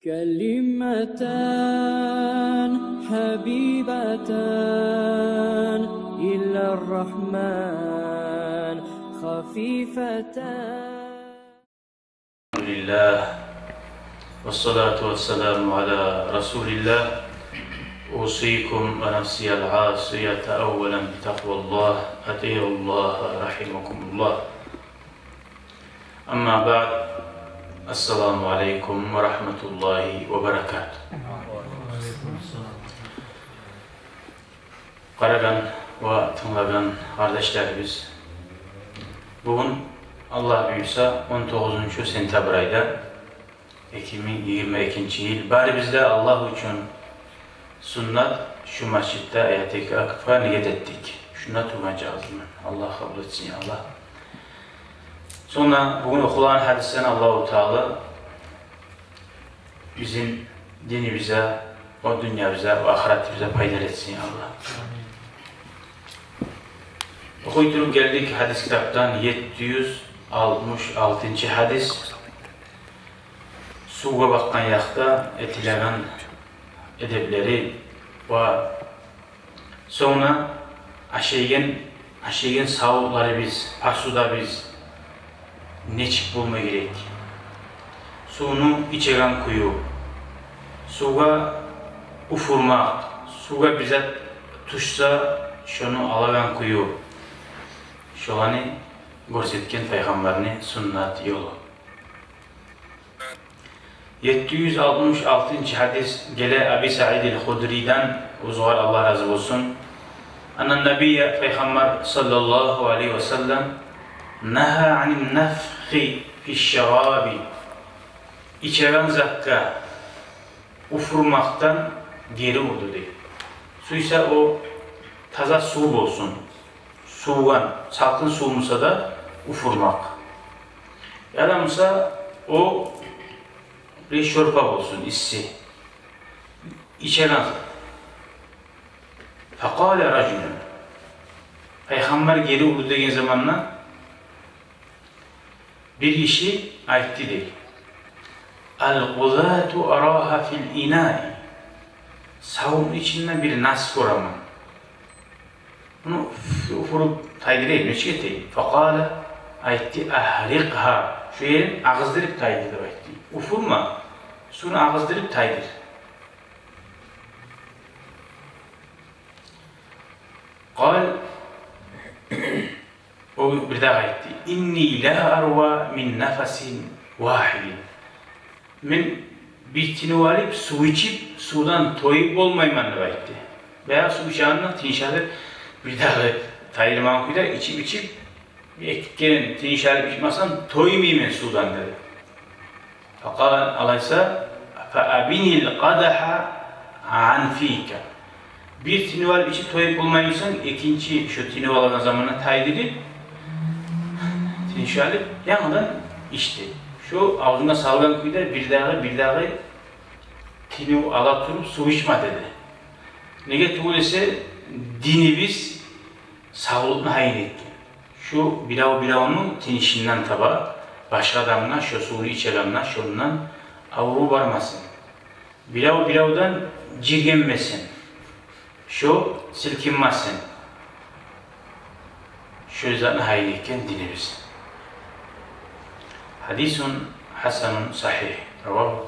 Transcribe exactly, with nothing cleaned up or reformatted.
كلمتان حبيبتان إلى الرحمن خفيفتان. الحمد لله، والصلاة والسلام على رسول الله. أوصيكم ونفسي العاصية أولا بتقوى الله. أطيعوا الله رحمكم الله. أما بعد، السلام عليكم ورحمة الله وبركاته. Къарагъан ва тынглагъан къардашларыбыз, бугюн, Аллагь буюрса, он тогъузунчу сентябрь айда, эки минг йигирма экинчи йыл. Барыбыз да Аллагь учун суннат шу межитде ятикафгъа ният этдик. Шунда тургъан чагъыбызман. Аллагь къабул этсин, я Аллагь. Сонг бугюн охулагъан гьадисден Аллагьу Таала бизин динибизге, о дюньябызгъа, о ахыратыбызгъа пайдалы этсин, я Аллагь. Охуй туруп гелдик гьадис китапдан, етти юз алтмыш алтынчы гьадис. Сувгъа бакъгъан якъда этилеген эдеплери ва сонг ашайгъан, ашайгъан савутларыбыз, посудабыз нечик болма герек? Сувну ичеген кюю, сувгъа уфурмакъ, сувгъа бир зат тюшсе, шону алагъан кюю. Шоланы гёрсетген Пайхаммарны суннат ёлу. Етти юз алтмыш алтынчы гьадис геле Аби Саид аль-Худриден, оьзюгер Аллагь рази болсун. أن النبي, Пайхаммар саллаллагьу алайгьи ва саллам, نهى عن النفخ في الشراب, ичеген затгъа уфурмакъдан гери урду дей. Сюйсе о таза сув болсун, сувгъан, салкъын сув буса да уфурмакъ. Яда буса о бир шорпа болсун, исси. Ичеген зат. فقال رجل. Пайхаммар гери урду деген заманда бир гиши айтды дей: القذاة أراها في الإناء. Савутну ичинде бир нас гёремен. Муну уф-, уфуруп тайдырайым, нечик этейим? فقال, айтды: أحرقها. Шо ерин агъыздырып тайдыр деп айтды. Уфурма, сувну агъыздырып тайдыр. قال, о бирдагъы айтды: إني لا أروى من نفس واحد. Мен бир тынып алып, сув ичип, сувдан тоюп болмайман деп айтды. Баягъы сув ичегенде тыныш алып, бирдагъы тайдырмагъан кюйде ичип-ичип, бир эки керен тыныш алып ичмесем, тоймайман сувдан деди. فقال, алайса, فأبن القدح عن فيك. Бир тынып алып ичип тоюп болмай бусанг, экинчи шо тынып алагъан заманда тайдырып, тыныш алып, янгыдан ич деди. Шо авзунга салгъан кюйде бирдагъы, бирдагъы тынып ала туруп сув ичме деди. Неге тюгюл эсе, динибиз савлукъну гьайын этген. Шо бирев-биревню тынышындан таба, башгъа адамгъа шо сувну ичегенде шондан аврув бармасын. Бирев-биревден жиргенмесин. Шо силкинмесин. Шо затны гьайын этген динибиз. حديث حسن صحيح. رواه